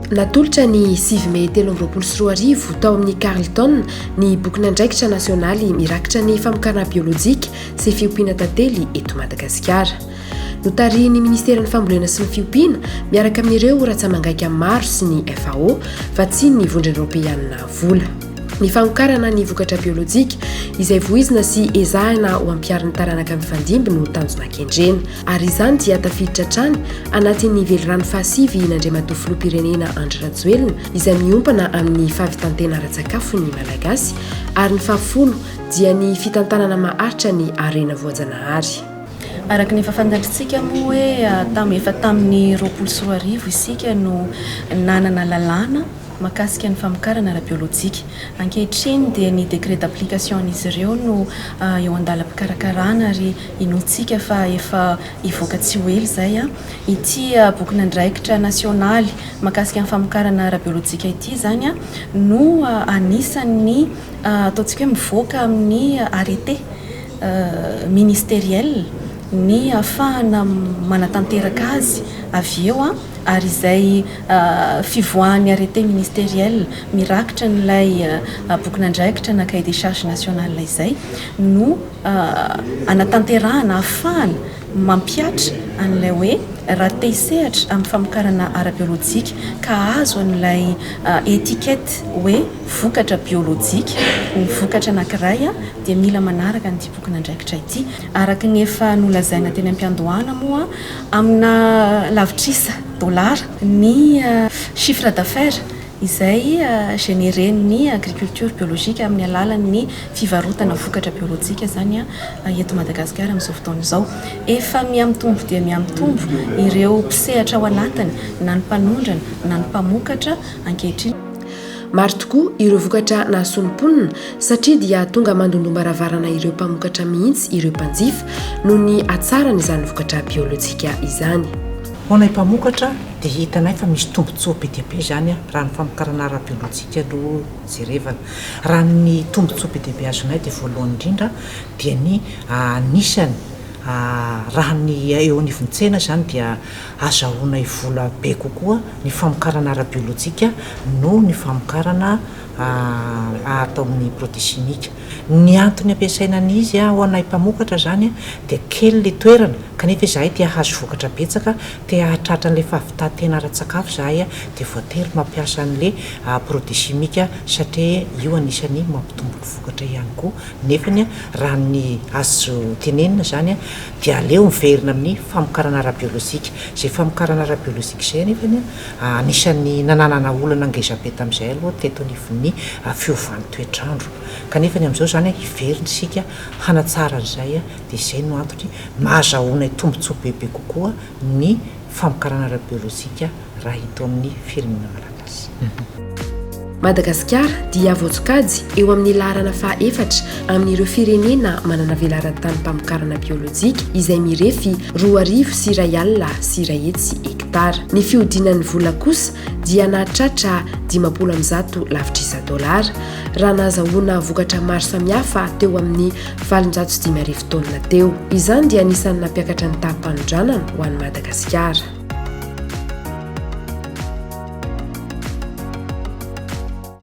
Natolotra ny 9 mey 2023 tao amin'ny Carlton ny bokin'andraikitra nasionaly mirakitra ny famokarana biolojika sy fiompiana tantely eto Madagasikara. Notarihin'ny Ministeran'ny Fambolena sy ny Fiompiana miaraka amin'ireo ratsa-mangaika maro sy ny FAO, vatsian'ny Vondrona Eoropeanina vola. Ny famokarana ny vokatra biolojika izay voizina sy ezahina ho ampiharin'ny taranaka mifandimby no tanjona kendrena. Ary izany dia tafiditra hatrany anatin'ny velirano fahasivy n'Andriamatoa Filoham-pirenena Andry Rajoelina izay miompana amin'ny fahavitan-tena ara-tsakafo ny Malagasy ary ny fahafolo dia ny fitantanana maharitra ny harena voajanahary. Araka ny efa fantatritsika moa hoe tamin'ny efa tamin'ny 2020 isika no nanana lalàna mahakasika ny famokarana ara-biolojika. Ankehitriny dia ny décret d'application an'izy ireo no eo an-dalam-pikarakarana ary inoantsika fa efa hivoaka tsy ho ela izay. Ity bokin'andraikitra nasionaly mahakasika ny famokarana ara-biolojika ity izany no anisan'ny ataontsika hoe mivoaka amin'ny arrêté ministériel ny ahafahana manatanteraka azy avy eo ary izay fivoahan'ny arrêté ministériel mirakitra an'ilay bokin'andraikitra na cahier des charges national izay no anatanterahana ahafahana mampihatra an'ilay hoe raha te hisehatra amin'ny famokarana ara-biolojika ka hahazo an'ilay étiquette hoe vokatra biolojika ny vokatra anankiray dia mila manaraka an'ity bokin'andraikitra ity. Araka ny efa nolazaina teny am-piandohana moa, amina lavitrisa dolara ny chiffre d'affaires izay générer-n'ny agriculture biologique amin'ny alalan'ny fivarotana vokatra biolojika izany eto Madagasikara amin'izao fotoana izao. Efa mihamitombo dia mihamitombo ireo mpisehatra ao anatiny na ny mpanondrana na ny mpamokatra ankehitriny. Maro tokoa ireo vokatra nahasoa ny mponina satria dia tonga mandondom-baravarana ireo mpamokatra mihitsy ireo mpanjifa noho ny hatsaran'izany vokatra biolojika izany. Ho anay mpamokatra dia hitanay fa misy tombontsoa be dia be izany raha ny famokarana ara-biolojika no jerevana. Raha ny tombontsoa be dia be azonay dia voalohany indrindra dia ny anisany raha ny eo anivon'ny tsena izany dia azahoanay vola be kokoa ny famokarana ara-biolojika noho ny famokarana atao amin'ny produit chimique. Ny antony ampiasaina an'izy ho anay mpamokatra izany dia kely ilay toerana kanefa izahay te hahazo vokatra betsaka, te hahatratra an'ilay fahavitan-tena ara-tsakafo izahay dia voatery mampiasa an'ilay produit chimique satria io anisan'ny mampitombo ny vokatra ihany koa. Nefany raha ny azo tenenina izany dia aleo miverina amin'ny famokarana ara-biolojika. Izay famokarana ara-biolojika izay anefany anisan'ny nananana olana ngezabe tamin'izay aloha teto anivon'ny fiovan'ny toetr'andro. Kanefa ny amin'izao izany hiverina isika hanatsara an'izay dia izay no antony mahazahoanay tombontsoa bebe kokoa ny famokarana ara-biolojika raha eto amin'ny firenena malagasy. Madagasikara dia voasokajy eo amin'ny laharana faha-efatra amin'ireo firenena manana velaran-tanim-pamokarana biolojika izay mirefy 120 101 hektara. Ny fihodinan'ny vola kosa dia nahatratra 150 lavitrisa dolara raha nahazahoana vokatra maro samihafa teo amin'ny 58 taonina teo. Izany dia anisan'ny nampiakatra ny taham-panondranana ho an'i Madagasikara.